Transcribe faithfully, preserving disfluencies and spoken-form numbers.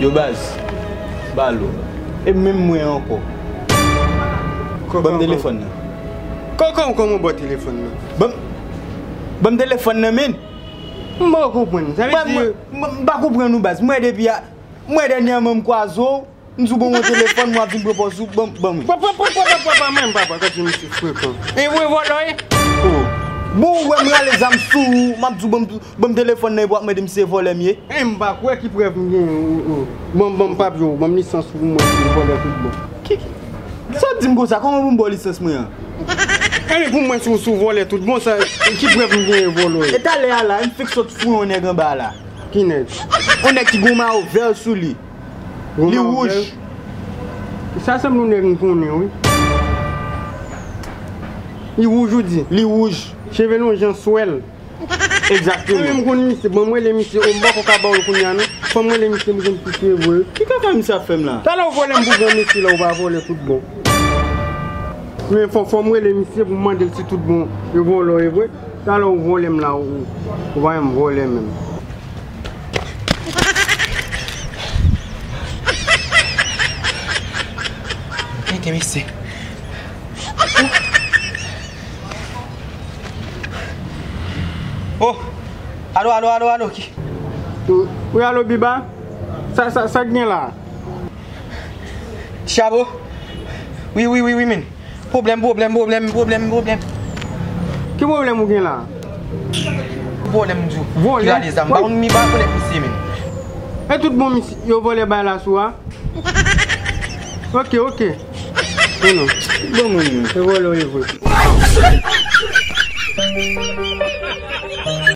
Yo baz, balo. E menm mwen ankò. Ban m telefòn nan. Kòman, kòman w ba w telefòn nan? Ban m, ban m telefòn nan, men. M pa konprann. Sa vle di, m pa konprann ou baz. Mwen depi a, mwen dènyèman m kwaze w, m di w ban mwen telefòn, mwen ap vin pran pòz ou, ban m, ban m wi. Papa, papa, papa, papa, men papa, gade misye frekan. E vre vòlò ye? Oh. Bon, ou wè m rale zam sou ou, m ap di w ban m, ban m telefòn nan epi w ap mande m si se vòlè m ye. E m pa kwè ki prèv m gen, oh, oh. Ban m, ban m papye w, ban m lisans ou pou mwen si vòlè tout bon. Ki, ki, sa w ap di m konsa? Kòman pou m ba w lisans mwen an? Ebyen pou mwen si w, si w vòlè tout bon, sa, ki prèv m gen vòlò ye? E talè a la, m fèk sot fouye yon nèg anba a la. Ki nèg? Yon nèg ki gen yon mayo vè sou li. Li wouj. Sa sanble yon nèg m konnen, wi. Li wouj ou di? Li wouj. Cheve l yon jan swèl. Egzakteman. Mwen menm m konn misye. Bon, m rele misye. O, m poko ka ba w l kounye a, non. Fò m rele misye, m konn ki se vre. Ki kaka misye ap fè m la? Talè w vòlè m pou granmesi la, ou pa vòlè tout bon. Men fò, fò m rele misye pou m mande l si tout bon, yo vòlè w, e vre. Talè w vòlè m la, ou, ou pa menm vòlè menm. Tenten mesye. Oh! Alo, alo, alo, alo, ki? Wi, alo, Biba? Sa, sa, sa k gen la? Ti Chabo? Wi, wi, wi, wi, men. Pwoblèm, pwoblèm, pwoblèm, pwoblèm, pwoblèm. Ki pwoblèm ou gen la? Pwoblèm di w. Vòlè? Ki rale zam. M pa konn, mi pa konn misye menm. E tout bon misye, yo vòlè bay la sou a? Ok, ok. Non, non. Bon, mwen, mwen. Se vòlè w ye vre.